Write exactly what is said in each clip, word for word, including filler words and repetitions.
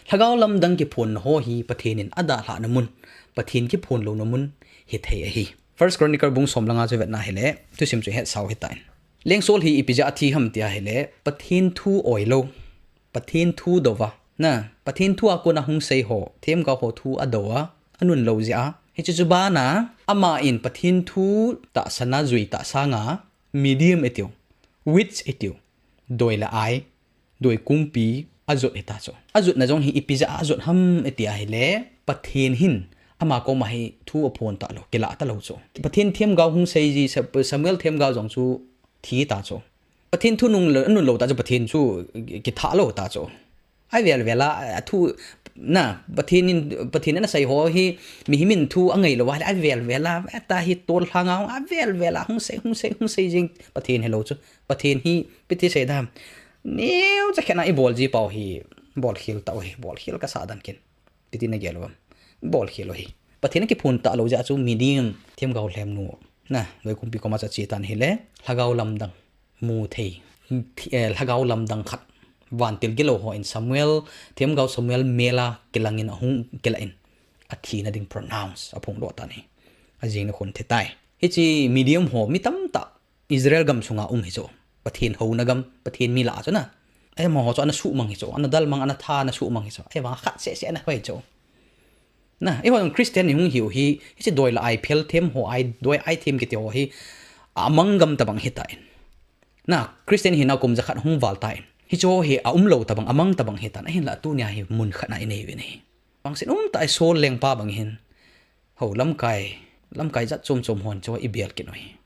Lhagao lamdang kiphonna ho hi Pathen in adalhahna mun, Pathen kiphon louna mun hithei ahi. First Chronicle bung som le nga chu vetna hile, thusim chu hetsau hitan. Leng Saul hi ipi jeh a thi ham tia hile, Pathen thu oilou, Pathen thu douva, na, Pathen thu a kona hung sei ho, themgao ho thu adou a, anunlou jeh a. Hiche chu bana, aman Pathen thu tahsan a jui tah sanga, medium itiu, witch itiu, doi le ai, doi kungpi ajot hita chu. Ajotna jong hi ipi jeh a ajot ham iti ahile, Pathen hin ama koma hi thu aphon talou, kilah talou chu. Pathen themgao hung sei ji, Sa-, Samuel themgao jong chu thi ta chu. Pathen thu nung lo, nunlou ta chu, Pathen chu kithah lou ta chu. Avel vel a, athu, na, Pathen in, Pathen in asei ho hi, mihem in thu angailou a, avel vel a, ata hi tol lhanga, avel vel a, hung sei, hung sei, hung sei jing, Pathen hilou chu. Pathen hi, ipi ti sei dam. Neocha khat a ibol ji pau hi, bolkhel tau hi, bolkhel kasah dan kin. Ipi ti nagel uvem. Bolkhel u hi. Pathen akiphon talou jeh a chu medium, themgao lhemnu, na, doi kungpi koma chu ache tan hile, lhagao lamdang mu thei, eh, lhagao lamdang khat. Vantil gilou hon Samuel, themgao Samuel mel a kilangin ahung kilah in, athina ding pronounce aphongdoh tan ahi. Ajing nikho thi tai. Hiche medium ho mi tamtah Israel gam sunga um hi chu. Pathen houna gam, Pathen mi lah a chu na. Amaho chu ana suhmang hi chu, ana dalmang, ana tha, ana suhmang hi chu. Ahivang khat seh seh ana hoi chu. Na, eiho jong Christian ihung hiu hi, hiche doi le ai phel them ho ai, doi ai them kiti ho hi, amang gam tabang hitan. Na, Christian hina kum jakhat hung val tan. Hiche ho hi aumlou tabang, amang tabang hitan. Ahinla tunia hi mun khat na inei uvin ahi. Vangset umtah a Saul lengpa bang hin. Hou lamkai, lamkai jat chom chom hon chu ibel kit u hi.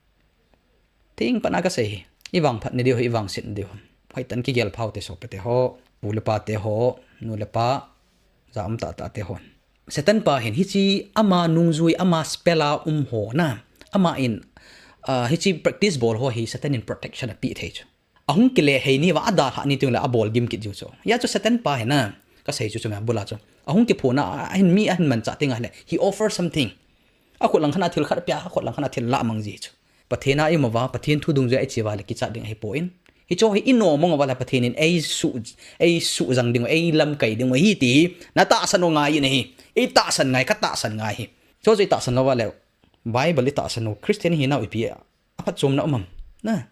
Thing pana kasei hi. Ivangphat nadiu hi, ivangset nadiu hi. Hoitah in kigel phau te sopite ho, pu le pa te ho, nu le pa, ja um tah tah te ho. Satan pa hin hiche ama nungjui, ama spell a um ho na. Aman, ah, hiche practice bol ho hi Satan in protection apeh thei chu. Ahung kile hei ni va adalhah ni teng le abol gim kit jiu chu. Hia chu Satan pa hi na. Kasei chu chu me bula chu. Ahung kiphon a, ahin mi ahin manchah teng ahile, he offer something. Akhut lang khat a thil khat apia, akhut lang khat a thil lah mang ji chu. Pathen a ium uva, Pathen thu dungjui a iche uva le kichat ding ahipoi. Hiche hi inom mong uva le Pathen in eisuh, eisuh jang ding u, eilamkai ding u ahi ti hi. Natahsan u ngai in ahi. Itahsan ngai, katahsan ngai hi. Hiche chu itahsan lou uva le, Bible itahsan u, Christian hinau ipi aphatchomna um am. Na.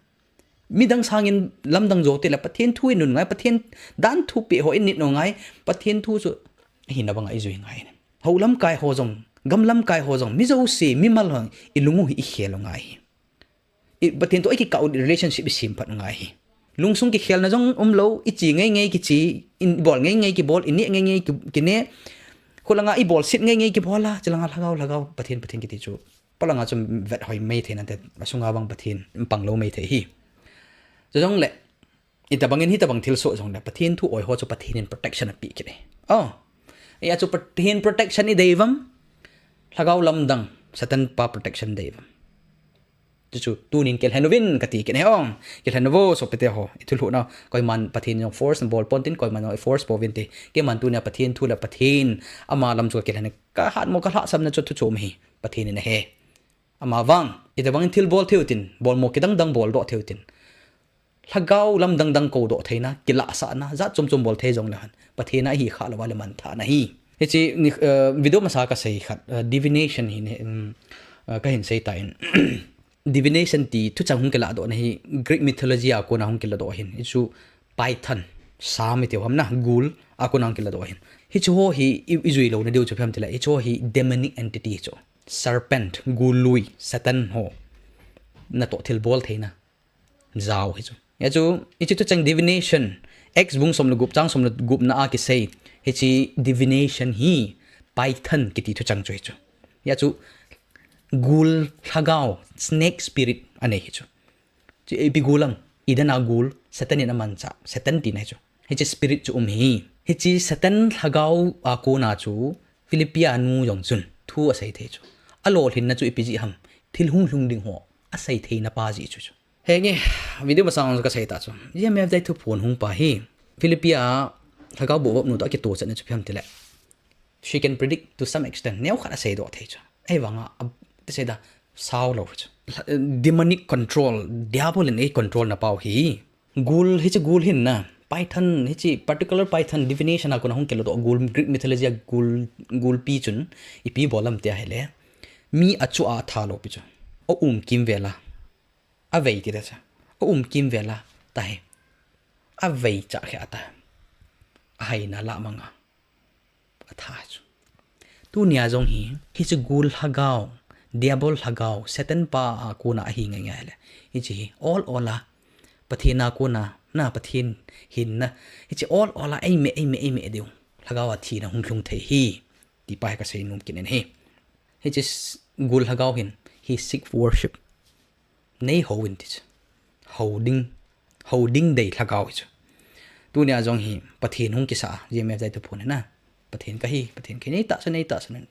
Midang sangin lamdang jou tile Pathen thu inun ngai, Pathen dan thupeh ho init u ngai, Pathen thu chu ahina banga ijui ngai. Hou lamkai ho jong, gam lamkai ho jong, mi jouse, mimal ho jong, ilung u hi ikhel u ngai hi. I, Pathen toh ikikah u relationship isemphat u ngai hi. Lungsung kikhelna jong umlou, iche ngei ngei kiche, ibol ngei ngei kibol, ine ngei ngei ki, kine. Khulanga ibolset ngei ngei kibol a, chulanga lhagao, lhagao, Pathen, Pathen kiti chu. Polanga chu vet hoi mei thei nante, asunga vang Pathen pang lou mei thei hi. Chujongle, itobangin hitobang thilsoh jongle, Pathen thu oi ho chu Pathen in protection apeh kit e. Oh. Hia chu Pathen protection idei uvam. Lhagao lamdang, Satan pa protection dei uvam. Chuchu tunin kilhen uvin kati kit e ong. Kilhen uvo sopite ho. Ithulhuhna, koiman Pathen jong force bol ponte, koiman jong force pouvinte. Keiman tunia Pathen thu le Pathen ama lam chu kilhen e. Kahatmo kalhahsamna chu thu chom hi. Pathen in ahe. Amavang, itobangin thil bol thei utin, bolmo kidang dang boldoh thei utin. Lhagao lamdang dang koudoh theina, kilahsahna, jat chom chom bol thei jongle hen. Pathen a ihi khah lou uva le manthahna hi. Hiche ni, eh, video masa kasei khat, eh, divination hi ne, um, eh, kahin sei tan. Divination ti thuchang hung kiladohna hi Greek mythology a kona hung kiladoh ahin. Hichu Python, Sam iti ham na, gul, a kona hung kiladoh ahin. Hichu ho hi i, ijui louna diu chu ipi ham tile, hichu ho hi demonic entity chu. Serpent, gul lui, Satan ho. Natoh thil bol theina. Jao hichu. Hia chu, hiche thuchang divination, Acts bung som le gup chang som le gupna a kisei. Hiche divination hi Python kiti thuchang chu hichu. Hia chu, gul lhagao, snake spirit anei hichu. Chu ipi gul ham, Eden a gul, Satan in amanchah, Satan tina hichu. Hiche spirit chu um hi. Hiche Satan lhagao a kona chu, Philippi a nu jong chun, thu asei thei chu. Alolhinna chu ipi jeh ham, thil hunglhung ding ho, asei theina pa jeh chu chu. Henge, video masang jong kasei ta chu. G M F J thuphon hung pa hi. Philippi a lhagao bohbop nu toh akitochatna chu ipi ham tile, she can predict to some extent. Neokhat aseidoh thei chu. Ahivanga, a, ti sei da, sao lou chu. Demonic control, diabol in eicontrol na pau hi. Gul, hiche gul hin na. Python, hiche particular Python divination a kona hung kiladoh gul, Greek mythology a gul, gulpi chun ipi bol ham tia ahile, mi achu a atha lou pi chu. A um kimvel a, avei ti ta chu. A um kimvel a, tahi. Avei chah khe ata. Ahaina lah manga atha chu. Tunia jong hi, hiche gul lhagao, Diabol lhagao, Satan pa a kona ahi ngai ngai le. Hiche hi ol ol a, Pathen a kona, na Pathen hinna. Hiche ol ol a, eime, eime, eime diu. Lhagao a thina hung lhung thei hi. Ti pa hi kasei nom kit in ahi. Hiche s-, gul lhagao hin, hi sick worship. Nei hou in ti chu. Hou ding, hou ding dei lhagao hi chu. Tunia jong hi Pathen hung kisa a, G M F Zaituphon hi na. Pathen kahi, Pathen kahi, nei tahsan, nei tahsan in ti.